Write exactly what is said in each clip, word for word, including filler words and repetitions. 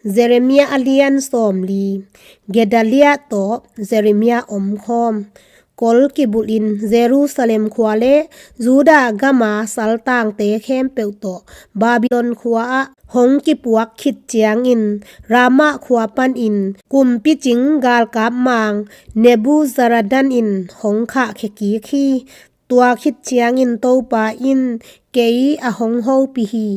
Jeremiah a lian sawmli. Gedaliah tawh Jeremiah omkhawm. Kol kibulhin Jerusalem khua le Judah gama saltangte khempeuh tawh Babylon khua ah hong kipuak khit ciangin, Ramah khua panin kumpi cing galkap mang Nebuzaradan in hong khahkhia kik hi. Tua khit ciangin Topa in kei a hong hopih hi.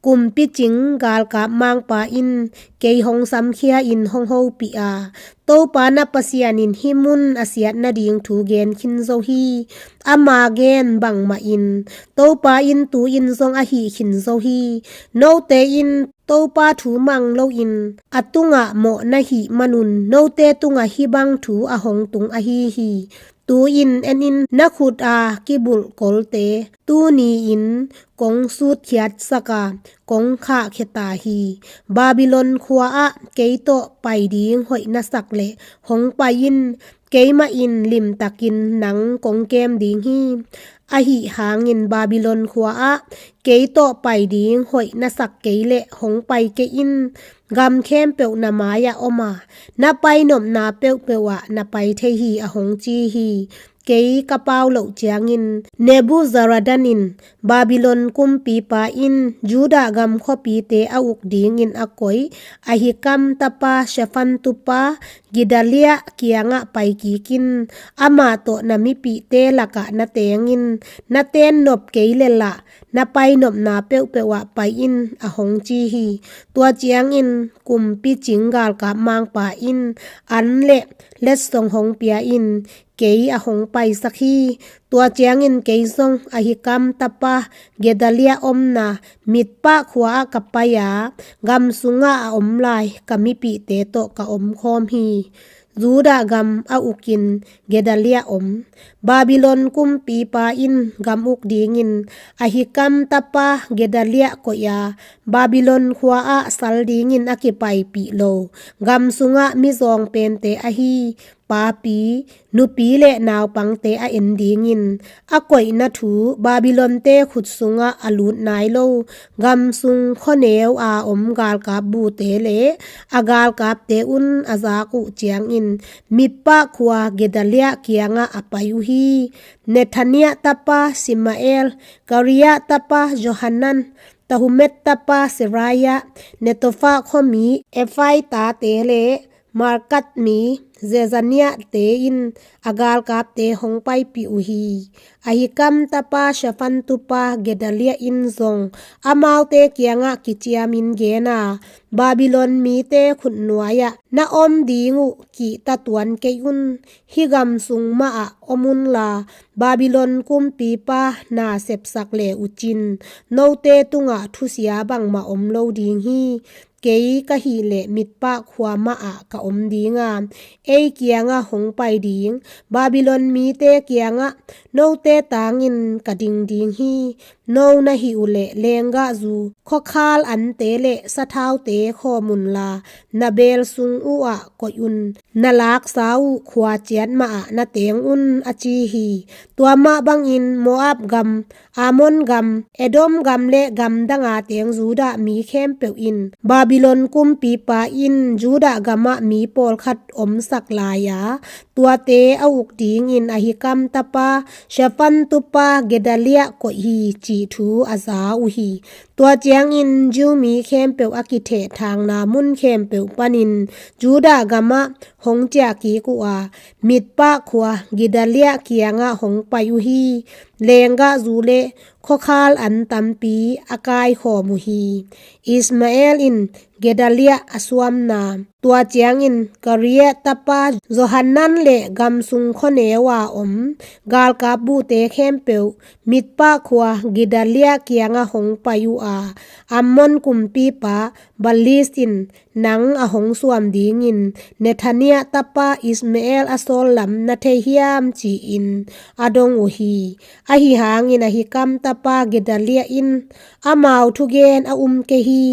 Kumpi cing galkap mangpa in kei hong samkhia in hong hopih a, Topa na Pasian in hih mun a siat nading thu gen khin zo hi. Ama gen bangmah in Topa in tu-in zong a hih khin zo hi. Note in Topa thu mang loin a tungah mawh na hih manun note tungah hih bang thu a hong tung ahi hi. Tu-in en in, na khut a kibulh kolte tuni-in kong sutkhiatsak a, kong khahkhia ta hi. Babylon khua ah kei tawh pai ding hoih na sak leh hong pai in. Keimah in limtakin nang kong kem ding hi. Ahi hangin Babylon khua ah kei tawh pai ding hoih na sak kei leh hong pai kei in. Gam khempeuh na mai-ah om a, na pai nopna peuhpeuh ah na pai thei hi, a hong ci hi. Kei ka pau loh ciangin Nebuzaradan in, Babylon kumpipa in Judah gam khuapite a uk dingin a koih Ahikam tapa Shafan tupa Gedaliah kiangah pai kik in. Amah tawh na mipihte lakah na teng in. Na ten nop kei leh lah, na pai nopna peuhpeuh ah pai in, a hong ci hi. Tua ciangin kumpi cing galkap mangpa in an le letsong hong pia in kei a hong paisak hi. Tua ciangin kei zong Ahikam tapa Gedaliah omna Mitpah khua ah ka pai a, gam sungah a om lai ka mipihte tawh ka omkhawm hi. Judah gam a ukin Gedaliah om. Babylon kumpipa in gam uk dingin Ahikam tapa Gedaliah koih a, Babylon khua ah sal dingin a kipaipih lo gam sungah mizawng pente ahi papi, nupi le naupangte a en dingin a koihna thu Babylonte khut sungah a lut nai lo gam sung khuaneu a om galkap bute le a galkapte un a zak uh ciangin Mitpah khua Gedaliah kiangah a pai uh hi. Nethaniah tapa Shimael, Kariah tapa Johanan, Tahumet tapa Seraiah, Netophah khuami Ephai tate le Makat mi Zezaniah te in a galkapte hong paipih uh hi. Ahikam tapa Shafan tupa Gedaliah in zong amaute kiangah kiciamin gen a, Babylon mite khutnuai-ah na om ding uh kihta tuan kei un. Hih gam sung mah ah om unla, Babylon kumpipa na sepsak le uh cin, note tungah thusia bangmah om lo ding hi. Kei ka hih leh Mitpah khua mah ah ka om ding a, ei kiangah hong pai ding Babylon mite kiangah note tangin ka ding ding hi. No na hih uh leh lenggahzu, khuakhal ante le sathaute khawm unla, na beel sung uh ah koih un. Na laksa uh khua ciat mah ah na teng un, a ci hi. Tua mah bangin Moab gam, Ammon gam, Edom gam le gamdanga teng Judah mi khempeuh in Babylon kumpipa in Judah gamah mi pawlkhat omsak lai a, tuate a uk dingin Ahikam tapa Shafan tupa Gedaliah koih hi, cih thu a za uh hi. Tua ciangin Jew mi khempeuh a kithehthangna mun khempeuh panin Judah gamah hong ciah kik uh a, Mitpah khua Gedaliah kiangah hong pai uh hi. Lenggahzu le khuakhal an tampi a kaikhawm uh hi. Ishmael in Gedaliah a suamna. Tua ciangin Kariah tapa Johanan le gam sung khuaneu a om galkap bute khempeuh Mitpah khua Gedaliah kiangah hong pai uh a, Ammon kumpipa Baliz in, nang a hong suam dingin Nethaniah tapa Ishmael a sawl lam na thei hiam, ci-in a dong uh hi. Ahi hangin Ahikam tapa Gedaliah in amau thugen a um kei hi.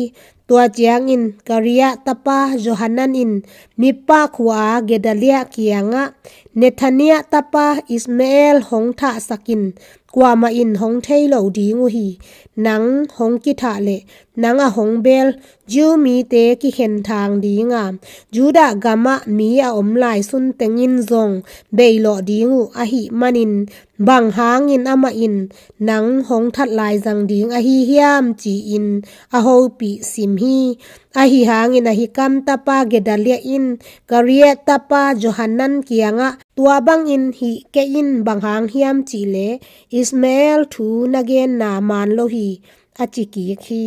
Tua ciangin Kariah tapa Johanan in Mitpah khua Gedaliah kiangah, Nethaniah tapa Ishmael hong thahsak in, kuamah in hong thei lo ding uh hi. Nang hong kithah leh nang a hong bel Jew mite kikhen thang ding a, Judah gamah mi a om lai sun tengin zong beilawh ding uh ahih manin, bang hangin amah in nang hong that lai zang ding ahi hiam?" ci-in a hopih sim hi. Ahi hangin Ahikam tapa Gedaliah in Kariah tapa Johanan kiangah, "Tua bangin hih kei in, bang hang hiam cih leh Ishmael thu na genna man lo hi," a ci kik hi.